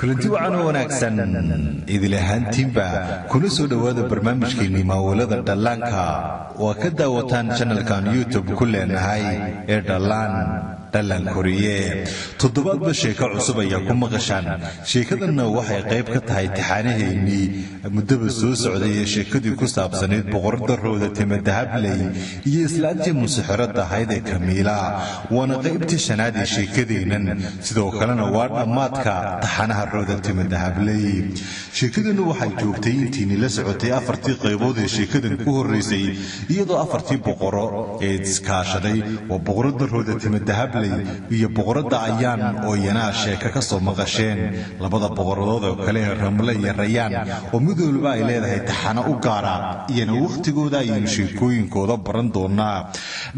Kulanti wacan oo wanaagsan idil ahaantiinba, kuna soo dhowaada barnaamijkeennii Maawalada Dhallaanka. Waa ka daawataan channelkan YouTube ku leenahay ee Dhallaan Dhallaan Koriye. Toddobaadba sheeko cusub ayaa ku maqashaan. Sheekadanna waxay qayb ka tahay taxaanaheennii muddaba soo socday ee sheekadii ku saabsanayd boqorada Rooda Timadahabley iyo islaantii musixirada ahayd ee Kamiila. Waana qaybtii shanaad ee sheekadeennan, sidoo kalena waa dhammaadka taxanaha Rooda Timadahabley. Sheekadeennu waxay joogtay, intiini la socotay afartii qaybood ee sheekadan ku horraysay, iyadoo afartii boqoro ee iskaashaday, waa boqorada Rooda Timadahabley iyo boqorada Ayaan oo iyanaa sheeka ka soo maqasheen, labada boqoradood oo kale ee Ramle iyo Rayaan oo mid waliba ay leedahay taxano u gaara, iyana wakhtigooda ayaynu sheekooyinkooda baran doonaa.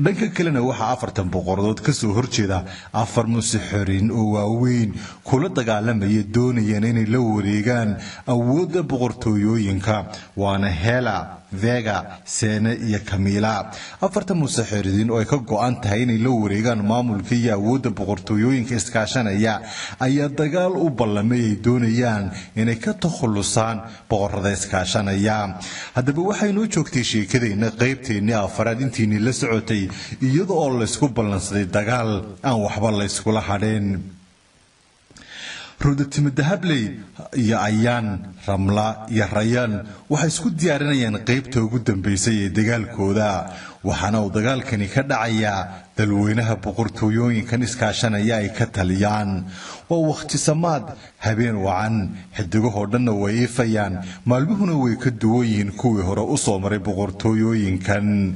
Dhanka kalena waxaa afartan boqoradood ka soo horjeeda afar musixorin oo waaweyn kula dagaalamaya, doonayaan inay la wareegaan awoodda boqortooyooyinka, waana Hela, Vega, Seene iyo Kamiila. Afartan musaxiridiin oo ay ka go'an tahay inay la wareegaan maamulka iyo awoodda boqortooyooyinka iskaashanaya ayaa dagaal u ballamay ay doonayaan inay ka takhallusaan boqorada iskaashanaya. Haddaba waxaynoo joogtay sheekadeenna qaybteennii afaraad, intiinii la socotay, iyada oo laysku ballansaday dagaal aan waxba layskula hadheen. Ruudatimadahabley iyo Ayaan, Ramla iyo Rayaan waxay isku diyaarinayaan qaybta ugu dambaysay ee dagaalkooda, waxaana uu dagaalkani ka dhacayaa dalweynaha boqortooyooyinkan iskaashanaya ay ka taliyaan. Waa wakhti samaad, habeen wacan, xidigahoo dhanna way iifayaan, maalmuhuna way ka duwan yihiin kuwii hore u soo maray boqortooyooyinkan.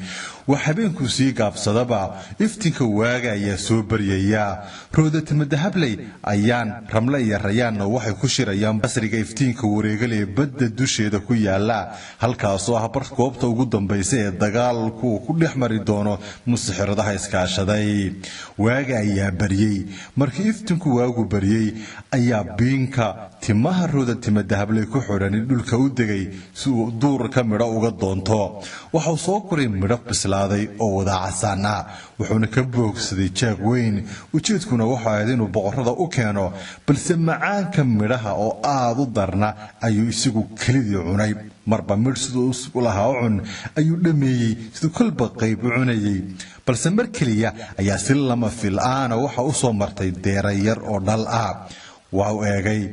Wax habeenku sii gaabsadaba iftinka waaga ayaa soo baryaya. Roodatimadahabley, Ayaan, Ramle iyo Rayaanna waxay ku shirayaan basriga iftiinka wareegale ee badda dusheeda ku yaala, halkaasoo ah bar goobta ugu dambaysa ee dagaalku uu ku dhex mari doono musixiradaha iskaashaday. Waaga ayaa baryey. Markii iftiinku waagu baryey ayaa biinka timaha Roodatimadahabley ku xidhan dhulka u degay si uu duurka midho uga doonto. Waxau soo koray midho bislaaday oo wada casaan ah, wuxuuna ka boogsaday jaag weyn. Ujeedkuna wuxuu ahayd inuu boqorada u keeno, balse macaanka midhaha oo aad u darna ayuu isagu kelidii cunay. Marba midh siduu u lahaa u cun ayuu dhammeeyey, siduu kolba qayb u cunayey. Balse mar keliya ayaa si lama fil-aana waxa u soo martay deera yar oo dhal ah. Waa u eegay,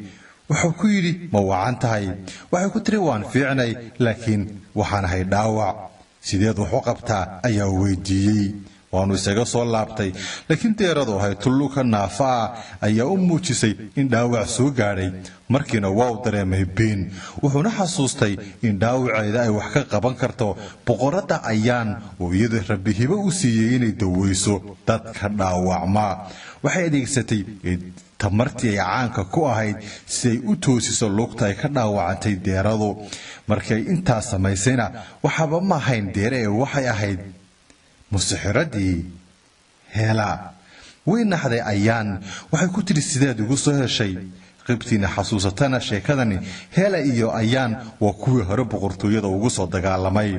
wuxuu ku yidhi: "Ma wacan tahay?" Waxay ku tiri: "Waan fiicnay, laakiin waxaan ahay dhaawac." "Sideed wax u qabtaa?" ayaa weydiiyey. Waanu isaga soo laabtay, laakiin deeradu ahay tulluka naafa ah ayaa u muujisay in dhaawac soo gaadhay. Markiina waa u dareemay been, wuxuuna xasuustay in dhaawaceeda ay wax ka qaban karto boqoradda Ayaan oo iyada Rabbi hibo u siiyey inay daweyso dadka dhaawacma. Waxay adeegsatay tamartii ay caanka ku ahayd si ay u toosiso lugta ay ka dhaawacantay deeradu. Markay intaas samaysayna waxaaba ma ahayn deere ee waxay ahayd musixiradii Heela. Way naxday Ayaan. Waxay ku tidhi: "Sideed igu soo heshay?" Qaybtiina xasuusatana sheekadani, Heela iyo Ayaan waa kuwii hore boqortooyada ugu soo dagaalamay.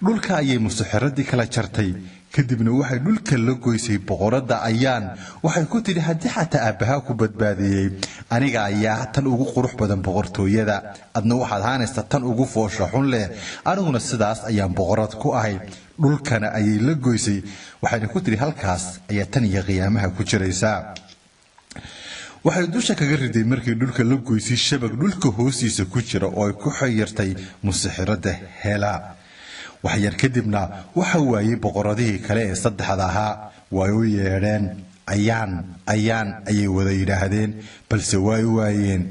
Dhulka ayay musixiradii kala jartay, kadibna waxay dhulka la goysay boqoradda Ayaan. Waxay ku tidhi: "Haddii xataa aabbahaa ku badbaadiyey, aniga ayaa tan ugu qurux badan boqortooyada, adna waxaad ahaanaysaa tan ugu foosha xun leh, aniguna sidaas ayaan boqorad ku ahay." Dhulkana ayay la goysay, waxayna ku tidhi: "Halkaas ayaa tan iyo qiyaamaha ku jiraysaa." Waxay dusha kaga riday markii dhulka la goysay shabag dhulka hoostiisa ku jira oo ay ku xayirtay musixiradda Hela. Waxyar kadibna waxa waayey boqoradihii kale ee saddexda ahaa. Way u yeedheen. "Ayaan, Ayaan," ayay wada yidhaahdeen, balse way waayeen.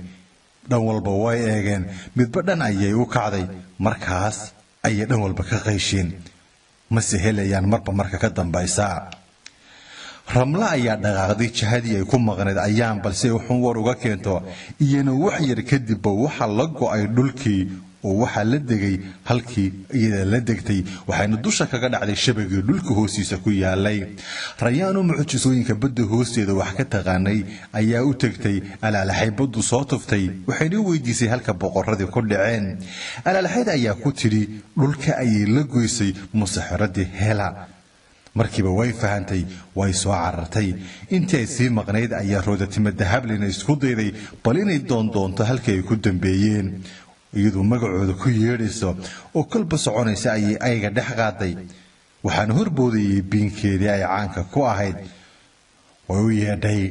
Dhan walba way eegeen, midba dhan ayay u kacday. Markaas ayay dhan walba ka qaysheen, mase helayaan marba marka ka dambaysa. Ramle ayaa dhaqaaqday jihadii ay ku maqnayd Ayaan, balse wuxuun war uga keento. Iyana wax yar kadibba waxa la go'ay dhulkii oo waxaa la degay halkii iyada la degtay, waxayna dusha kaga dhacday shabagii dhulka hoostiisa ku yaalay. Rayaanu mucjisooyinka badda hoosteeda wax ka taqaanay ayaa u tegtay alaalaxay baddu soo tuftay, waxayna weydiisay halka boqoradii ku dhaceen. Alaalaxayd ayaa ku tidhi dhulka ayay la goysay musaxiradii Hela. Markiiba way fahantay, way soo carartay. Intii ay sii maqnayd ayaa Roodatima Dahableyna isku dayday bal inay doondoonto halkii ay ku dambeeyeen. Iyadoo magacooda ku yeedhayso oo kolba soconaysa ayay ayga dhex qaaday, waxaana horboodayay biinkeedii ay caanka ku ahayd. Way u yeedhay,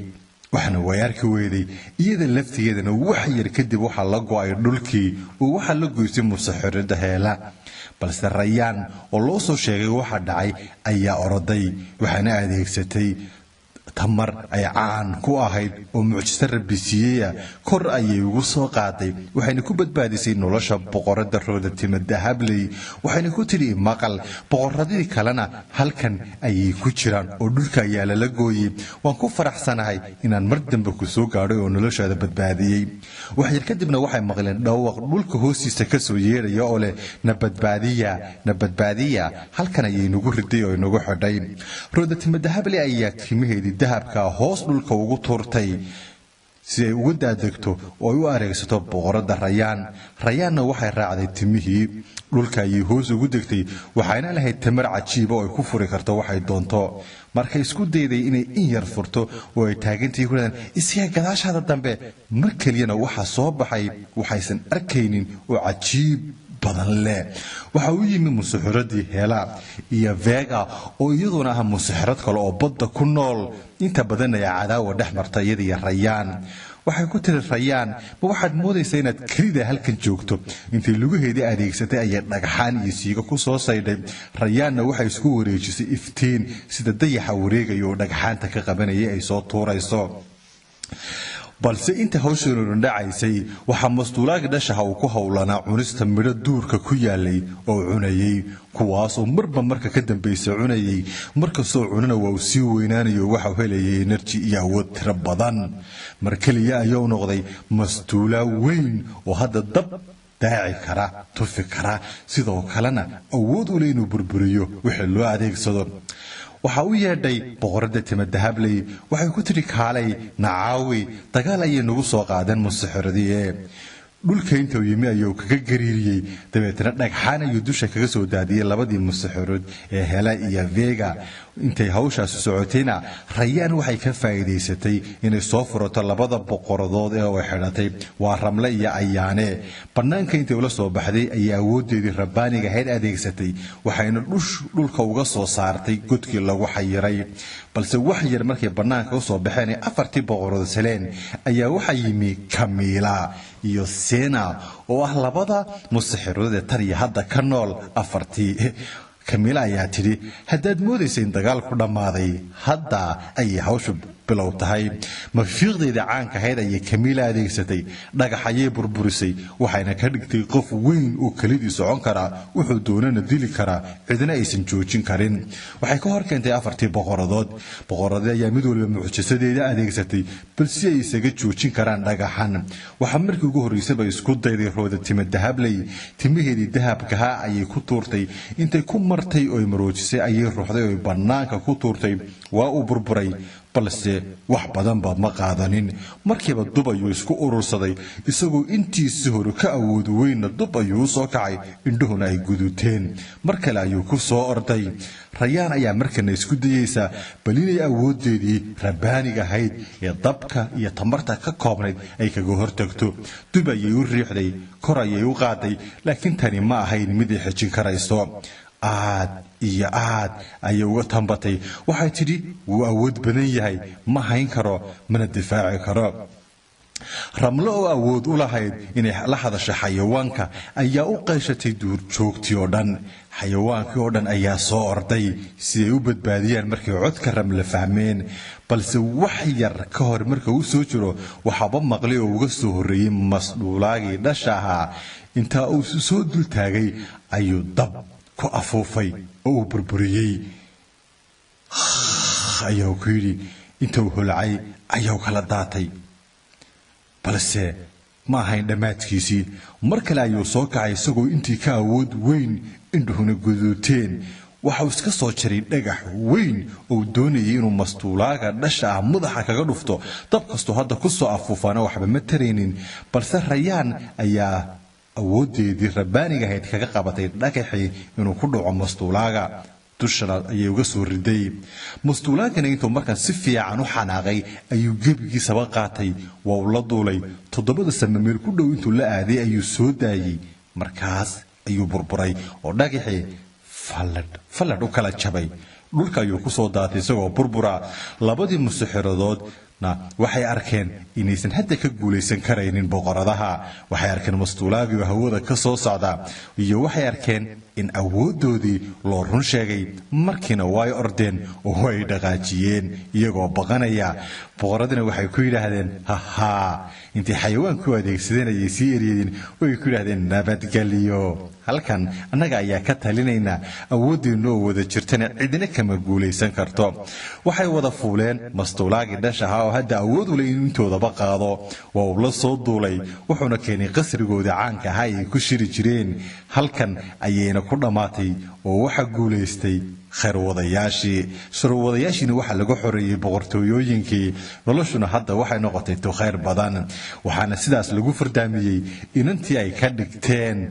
waxna way arki weyday. Iyada laftigeedana wax yar kadib waxaa la go'ay dhulkii oo waxaa la goysay musaxirada Heela. Balse Rayaan oo loo soo sheegay waxa dhacay ayaa oroday, waxaana adeegsatay tamar ay caan ku ahayd oo mucjiso Rabbi siiyey. Kor ayay ugu soo qaaday, waxayna ku badbaadisay nolosha boqorada Roodatima Dahabley. Waxayna ku tidhi, "Maqal, boqoradii kalena halkan ayay ku jiraan oo dhulka ayaa lala gooyey. Waan ku faraxsanahay inaan mar dambe ku soo gaadhay oo noloshaada badbaadiyey." Waxyar kadibna waxay maqleen dhawaq dhulka hoostiisa kasoo yeedhaya oo leh, "Na badbaadiya, na badbaadiya, halkan ayay nagu riday oo inagu xidhay." Roodatima Dahabley ayaa timaheedii dahabka hoos dhulka ugu tuurtay si ay uga daadegto oo ay u areegsato boqoradda Rayaan. Rayaanna waxay raacday timihii, dhulka ayay hoos ugu degtay, waxayna lahayd tamar cajiiba oo ay ku furi karto waxay doonto. Markay isku dayday inay in yar furto oo ay taagantahay ku dhahdaan, "Isiga gadaashaada dambe," mar keliyana waxaa soo baxay waxaysan arkaynin oo cajiib badan leh. Waxa uu yimi musuxiradii Hela iyo Vega, oo iyaduna ah musuxirad kale oo badda ku nool, inta badan ayaa cadaawa dhex marta iyada iyo Rayaan. Waxay ku tiri Rayaan, "Ma waxaad moodaysaa inaad kelida halkan joogto?" Intay lugaheedii adeegsatay ayay dhagxaan iyo siigo ku soo saydhay. Rayaanna waxay isku wareejisay iftiin sida dayaxa wareegaya oo dhagxaanta ka qabanayay ay soo tuurayso. Balse inta hawshanuna dhacaysay, waxaa mastuulaagi dhashaha uu ku howlanaa cunista midho duurka ku yaalay oo cunayey, kuwaasoo marba marka ka dambaysa cunayay. Markastoo cunana waa uu sii weynaanayo, waxau helayay energy iyo awood tiro badan. Mar keliya ayuu noqday mastuulaa weyn oo hadda dab daaci kara, tufi kara, sidoo kalena awood u leh inuu burburiyo wixii loo adeegsado. Waxaa u yeedhay boqoradda Tima Dahabley. Waxay ku tidhi, "Kaalay, nacaawi, dagaal ayay nagu soo qaadeen musaxiradii." Dhulka intuu yimi ayuu kaga gariiriyey, dabeetna dhagxaan ayuu dusha kaga soo daadiyey labadii musaxirood ee Hela iyo Vega. Intay hawshaasi socotayna, Rayaan waxay ka faa'iidaysatay inay soo furato labada boqoradood ee ay xidhatay, waa Ramle iyo Ayaane. Bannaanka intay ula soo baxday ayay awooddeedii rabbaaniga ahayd adeegsatay, waxayna dhulka uga soo saartay godkii lagu xayiray. Balse wax yar markay bannaanka usoo baxeen ee afartii boqorood heleen, ayaa waxaa yimi Kamiila iyo Sena, oo ah labada musaxirood ee tan iyo hadda ka nool afartii. Kamiila ayaa tidhi, "Haddaad moodaysa in dagaalku dhammaaday, hadda ayay hawshu bilow tahay." Mafiiqdeeda caanka ahayd ayay Kamiila adeegsatay, dhagax ayay burburisay, waxayna ka dhigtay qof weyn oo kelidii socon karaa, wuxuu doonana dili karaa, cidna aysan joojin karin. Waxay ka hor keentay afartii boqoradood. Boqoradii ayaa mid waliba mucjisadeeda adeegsatay bal si ay isaga joojin karaan dhagaxan. Waxaa markii ugu horreysaba isku dayday Roodatima Dahabley. Timaheedii dahabkahaa ayay ku tuurtay. Intay ku martay oy maroojisay ayay ruuxday oy bannaanka ku tuurtay. Waa uu burburay, balse wax badanba ma qaadanin. Markiiba dub ayuu isku urursaday, isagoo intiisii hore ka awood weynna dub ayuu u soo kacay, indhuhuna ay guduteen. Mar kale ayuu ku soo orday. Rayaan ayaa markana isku dayeysaa bal inay awooddeedii rabbaaniga ahayd ee dabka iyo tamarta ka koobnayd ay kaga hortagto. Dub ayay u riixday, kor ayay u qaaday, laakiin tani ma ahayn mid ay xejin karayso. Aad iyo aad ayay uga tambatay. Waxay tidhi, "Wuu awood badan yahay, ma hayn karo mana difaaci karo." Ramlo oo awood u lahayd inay la hadasho xayawaanka ayaa u qayshatay duurjoogtii oo dhan. Xayawaankii oo dhan ayaa soo orday si ay u badbaadiyaan markay codka Ramle fahmeen. Balse wax yar ka hor marka uu soo jiro, waxaaba maqlay oo uga soo horreeyey masdhuulaagii dhasha ahaa. Intaa uu soo dul taagay ayuu dab ku afuufay oo uu burburiyey. Ayuu ku yidhi. Inta uu holcay ayuu kala daatay, balse ma ahayn dhammaadkiisii. Mar kale ayuu soo kacay isagoo intii ka awood weyn, indhuhuna guduuteen. Waxauu iska soo jaray dhagax weyn oo doonayay inuu mastuulaaga dhasha ah madaxa kaga dhufto. Dab kastoo hadda ku soo afuufaana waxba ma taraynin. Balse Rayaan ayaa awooddeedii rabbaaniga ahayd kaga qabatay dhagaxii inuu ku dhaco mastuulaaga. Dushana ayay uga soo riday. Mastuulaagana intuu markaan si fiican u xanaaqay ayuu gebigiisaba qaatay, waa uu la duulay toddobada same meel ku dhow. Intuu la aaday ayuu soo daayey, markaas ayuu burburay oo dhagaxii falladh falladh u kala jabay. Dhulka ayuu ku soo daatay isagoo burbura. Labadii musuxiradoodna waxay arkeen inaysan hadda ka guulaysan karaynin boqoradaha. Waxay arkeen mastuulaagii oo hawada ka soo socda, iyo waxay arkeen in awooddoodii loo run sheegay. Markiina way ordeen oo way dhaqaajiyeen iyagoo baqanaya. Boqoradina waxay ku yidhaahdeen hahaa, intay xayawaanku adeegsadeen ayay sii eryadeen oo ay ku yidhahdeen, "Nabadgelyo, halkan annaga ayaa ka talinayna, awooddeennu oo wada jirtana cidina kama guulaysan karto." Waxay wada fuuleen mastuulaagii dhash ahaa oo hadda awood u leh inuu intoodaba qaado. Waa uu la soo duulay, wuxuuna keenay qasrigoodii caanka ahaa ay ku shiri jireen. Halkan ayayna ku dhammaatay oo waxaa guulaystay khayrwadayaashii. Sharwadayaashiina waxaa laga xoreeyey boqortooyooyinkii. Noloshuna hadda waxay noqotay tu khayr badan, waxaana sidaas lagu fardaamiyey inantii ay ka dhigteen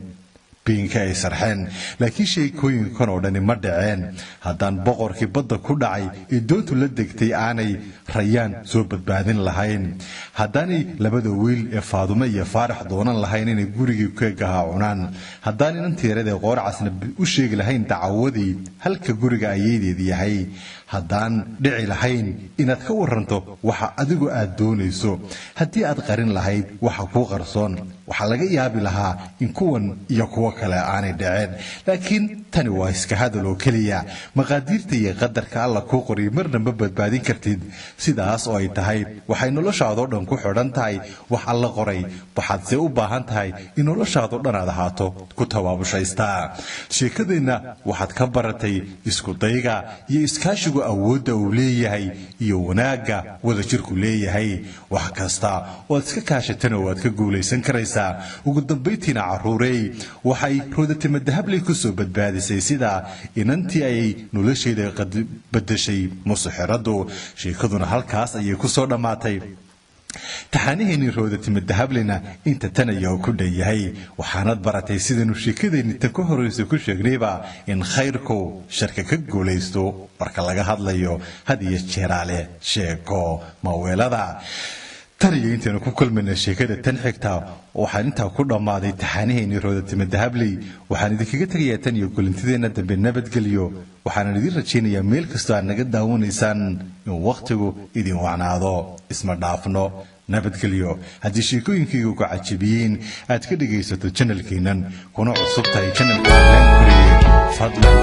biinka ay sarxeen. Laakiin sheekooyinkan oo dhani ma dhaceen haddaan boqorkii badda ku dhacay ee doontu la degtay aanay Rayaan soo badbaadin lahayn, haddaanay labada wiil ee Faadumo iyo Faarax doonan lahayn inay gurigii keegahaa cunaan, haddaan inantii yareed ee Qoorcasna u sheegi lahayn dacawadii halka guriga ayaydeed yahay, haddaan dhici lahayn inaad ka waranto waxa adigu aad doonayso, haddii aad qarin lahayd waxa kuu qarsoon, waxaa laga yaabi lahaa in kuwan iyo kuwo kale aanay dhaceen. Laakiin tani waa iska hadal oo keliya. Maqaadiirta iyo qadarka Alla kuu qoriy marna ma badbaadin kartid. Sidaas oo ay tahay, waxay noloshaadoo dhan ku xidhan tahay wax Alla qoray. Waxaadse u baahan tahay in noloshaadoo dhan aad ahaato ku tabaabushaysta. Sheekadeenna waxaad ka baratay iskudayga iyo iskaashigu awoodda uu leeyahay iyo wanaagga wadajirku leeyahay. Wax kasta oo aad iska kaashatana waad ka guulaysan karaysaa. Ugu dambayntiina, carruurey, waxay Roodatima Dahabley ku soo badbaadisay sida inantii ayay nolosheeda badashay musuxiraddu. Sheekaduna halkaas ayay ku soo dhammaatay. Taxaaniheenii Roodatima Dahablena inta tan ayaa ku dhan yahay. Waxaanad baratay sidaynu sheekadeenni tan ka horraysa ku sheegnayba in khayrku sharka ka guulaysto marka laga hadlayo had iyo jeeraale sheeko maaweelada. Tan iyo intaynu ku kulmayna sheekada tan xigta, waxaan intaa ku dhammaaday taxaaniheenii Roodatima Dahabley. Waxaan idinkaga tegayaa tan iyo kulantideenna dambe nabadgelyo. Waxaanan idiin rajaynayaa meel kastoo aad naga daawanaysaan in wakhtigu idin wacnaado. Isma dhaafno, nabadgelyo. Haddii sheekooyinkaygu ku cajabiyeen aad ka dhegaysato janalkeennan, kuna cusub tahay janalka Laan Kuriye, fadlan